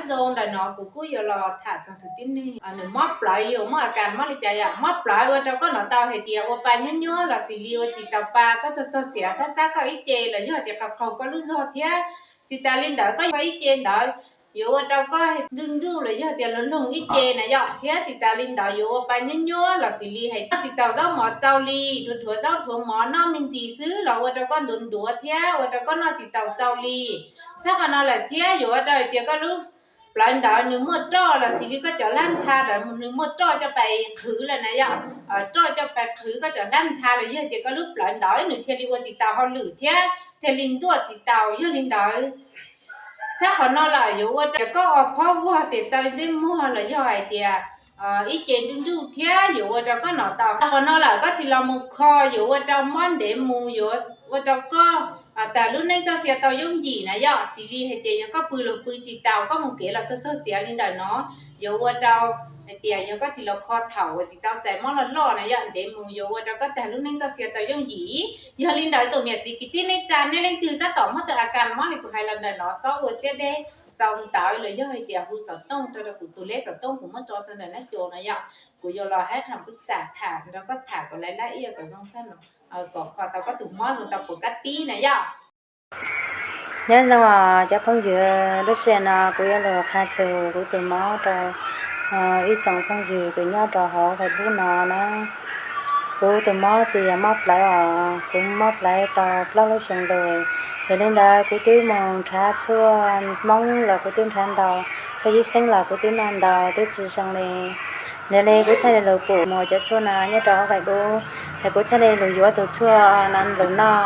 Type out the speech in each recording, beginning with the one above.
Zoo ntawm no kuv kuj yuav los tham txog tus tib neeg nws mob plawv, yus mob a kas mob li cas yom, mob plawv ua rau koj hnov tau hais tias ua pa nyuab nyuab los sis li ua tsis tau pa, koj txog txog siav xab xab koj ib ce los yog tias qaug qaug koj lub zog thiab. Tsis tas li ntawd koj yuav ib ce ntawd yuav ua rau koj nruj nruj los yog tias loog loog ib ce na yom, thiab tsis tas li ntawd yuav ua pa nyuab nyuab los sis li hais tsis tau zaub mov txaus li, dhuav dhuav zaub dhuav mov noj me ntsis xwb los ua rau koj ntuav ntuav thiab ua rau koj noj tsis tau txaus li. Txhob qhov no lawm thiab yuav ua rau hais tias koj lub plawv ntawd nws muaj roj los sis li koj cov lab ntsha ntawd nws muaj roj coj pais qhwv lawm na yom, roj coj pais qhwv koj cov lab ntsha los yog tias koj lub plawv ntawd nws thiaj li ua tsis tau hauj lwm thiab thiaj li ntxuaj tsis tau. Yog li ntawd txhob qhov no lawm yuav ua rau koj ua phob vuag tes taw ntsej muag los yog hais tias ib ce nruj nruj thiab yuav ua rau koj hnov tau. Qhov no lawm koj tsis los mus kho yuav ua rau mob ntev mus, yuav ua rau koj tag lub neej txoj sia tau yooj yim na yom. Xws li hais tias yog koj pw los pw tsis tau, koj mus kev los txog txog siav li ntawm no, yuav ua rau hais tias yog koj tsis los kho thaum uas tsis tau txais mob loj loj na yom, ntev mus yuav ua rau koj tag lub neej txoj sia tau yooj yim. Yog li ntawd tsoom niam txiv kwv tij neej tsa nej leej twg tab tom mob tau a kas mob li kuv hais los ntawm no, txhob ua siab deb, sau ntawv los yog hais tias hu xov tooj rau rau kuv tus lej xov tooj kuv muab tso tau ntawm nab co no yom. Kuv yuav los hais qhov kuv xam tham nrog koj tham kom laj laj iab kom zoo txog no, kom kho tau koj tus mob zoo tau puas kab tib na yom. Nyob zoo os cov phooj ywg, lub sij hawm no kuv yuav lug qha txug kuv tus mob rau ib tsoom phooj ywg kws nyob rau hauv Facebook no na. Kuv tus mob tsis yog mob plawv os, kuv mob plawv tau plaub lub xyoo lawm. Yog li ntawd kuv twb mus nrhav tshuaj Hmoob los kuv twb nrhav ntau, tshuaj yij xeeb los kuv twb noj ntau twb tsis zoo li. Yog li kuv txhaj li lug pum mus cov tshuaj no nyob rau hauv Facebook, es kuv txhaj li lug yuav tus tshuaj no lug noj.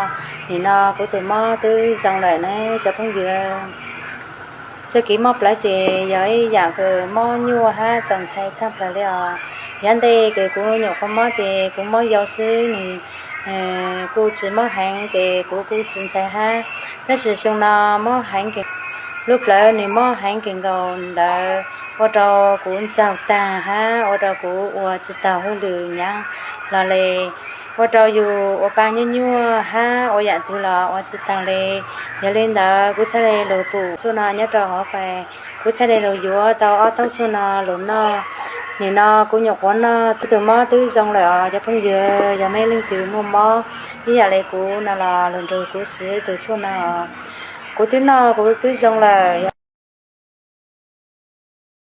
Nim no kuv tus mob twb zoo lawm na cov phooj ywg. Txuj kev mob plawv ces yog ib yam kws mob nyuaj hab txaus ntshai tshaj plaws li os. Yav ntej kws kuv nyuam qhuav mob ces kuv mob yau xwb, nws kuj tsis mob heev ces kuv kuj tsis ntshai hab. Tab sis xyoo no mob heev kawg, lub plawv nws mob heev kawg nkaus ntawd ua rau kuv ntxaug tag hab ua rau kuv ua tsis taug hauj lwm nyav los li, ua rau yus ua pa nyuaj nyuaj hab ua yam twg los ua tsis taug li. Yog li ntawd kuv txhaj li lug pum tshuaj no nyob rau hauv fais, kuv txhaj li lug yuav tau ob taub tshuaj no lug noj. Nim no kuv nyuam qhuav noj, kuv tus mob twb zoo lawm os cov phooj ywg. Yog mej leej twg muaj mob ib yam li kuv no los lug nrug kuv siv tus tshuaj no. Kuv twb noj kuv twb zoo lawm.